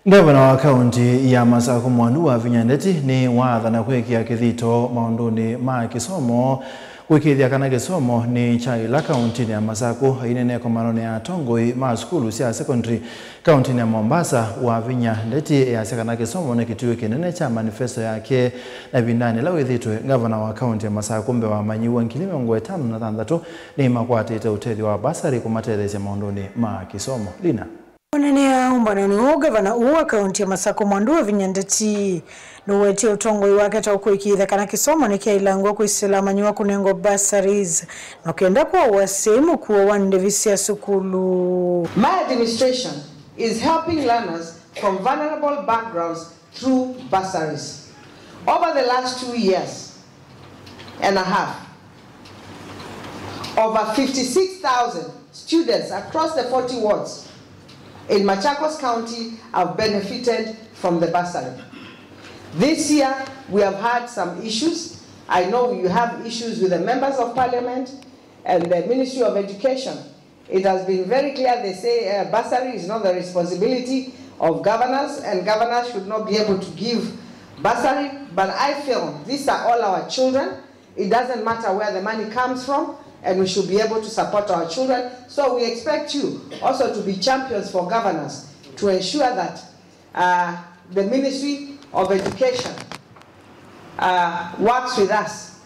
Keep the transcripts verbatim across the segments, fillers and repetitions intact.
Ngavana wa kaunti ya Masakũ Mwandu Wavinya Ndeti nĩwaathana kwĩkĩa kĩthito maũndũnĩ ma kĩsomo, kũĩkĩĩthya kana kĩsomo nĩ kya ĩla kauntinĩ ya Masakũ. Aineenea ĩkomanonĩ ya atongoi ma sukulu sya secondary kauntinĩ ya Mombasa, Wavinya Ndeti easya kana kĩsomo nĩ kĩtuĩ kĩnene kya manifesto yake, na ĩvindanĩ ĩla wĩthĩtwe ngavana wa kaunti ya Masakũ, mbee wa amanyĩw'a ngili mĩongo ĩtano na thanthatũ nĩmakwatĩte ũtethyo wa basarĩ kũmatetheesya maũndũnĩ ma kĩsomo. Lina. Kũneenea ũmbanonĩ ũũ, ngavana ũũ wa kaunti ya Masakũ Mwandu Wavinya Ndeti nũwetie ũtongoi wake ta ũkũĩkĩĩthya kana kĩsomo nĩkyaĩlangw'a kwĩsĩla amanyĩw'a kũnengwa bursaries, na kenda kwa ũasya mũkuo wa ndĩvi sya sukulu. My administration is helping learners from vulnerable backgrounds through bursaries. Over the last two years and a half, over fifty-six thousand students across the forty wards in Machakos County have benefited from the bursary. This year, we have had some issues. I know you have issues with the members of parliament and the Ministry of Education. It has been very clear, they say, uh, bursary is not the responsibility of governors, and governors should not be able to give bursary. But I feel these are all our children. It doesn't matter where the money comes from, and we should be able to support our children. So we expect you also to be champions for governors to ensure that, uh, the Ministry of Education, uh, works with us,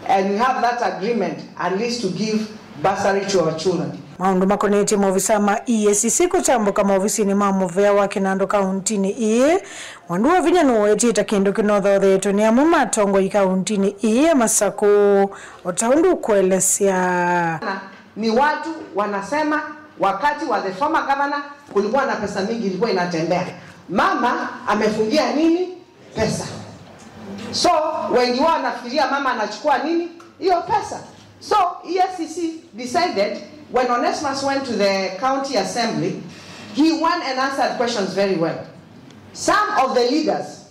and we have that agreement at least to give bursary to our children. Maũndũ makonetye maovisaa ma E A C C kũtambũka maovisinĩ ma mũvea wa kĩnandũ kauntinĩ ĩĩ, Mwandu Wavinya nũwetie ta kĩndũ kĩnothaũthĩtwe nĩ amwe ma atongoi kauntinĩ ĩĩ ya Masakũ, o ta ũndũ ũkũelesya. Ni watu wanasema wakati wa the former governor kulikuwa na pesa mingi ilikuwa inatembea. Mama amefungia nini? Pesa. So wengi wao wanafikiria mama anachukua nini? Hiyo pesa. So E A C C decided, when Onesmus went to the county assembly, he went and answered questions very well. Some of the leaders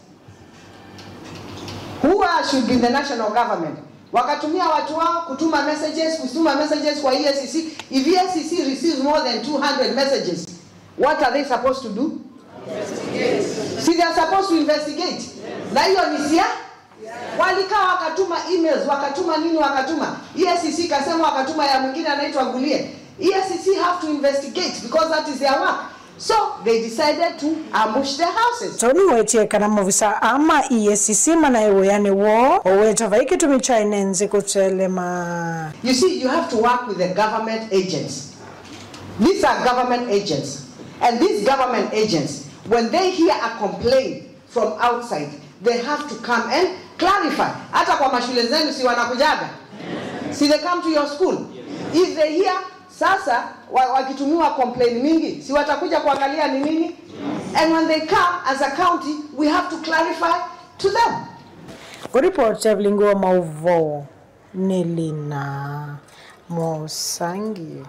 who are, should be in the national government, wakatumia watu wao kutuma messages, kutuma messages kwa E A C C. If E A C C receives more than two hundred messages, what are they supposed to do? See, they are supposed to investigate. Na hiyo ni sia-, walikaa wakatuma emails, wakatuma nini, wakatuma. E A C C ikasema wakatuma ya mwingine anaitwa Gulie. E A C C have to investigate because that is their work. So they decided to ambush the houses. Tau nĩwetie kana maovisaa aa ma E A C C manaĩ wĩanĩ woo, o weta vai kĩtumi kyaĩ nthĩ kũtelema. You see, you have to work with the government agents. These are government agents. And these government agents, when they hear a complaint from outside, they have to come and clarify. Hata kwa mashule zenu si wanakujaga? Si they come to your school? If they hear, sasa wa-, wakitumiwa complaint mingi, si watakuja kuangalia ni nini? And when they come, as a county, we have to clarify to them. Kũripoti Evelyn Ngũa Maũvoo, nĩ Lina Mũsangi.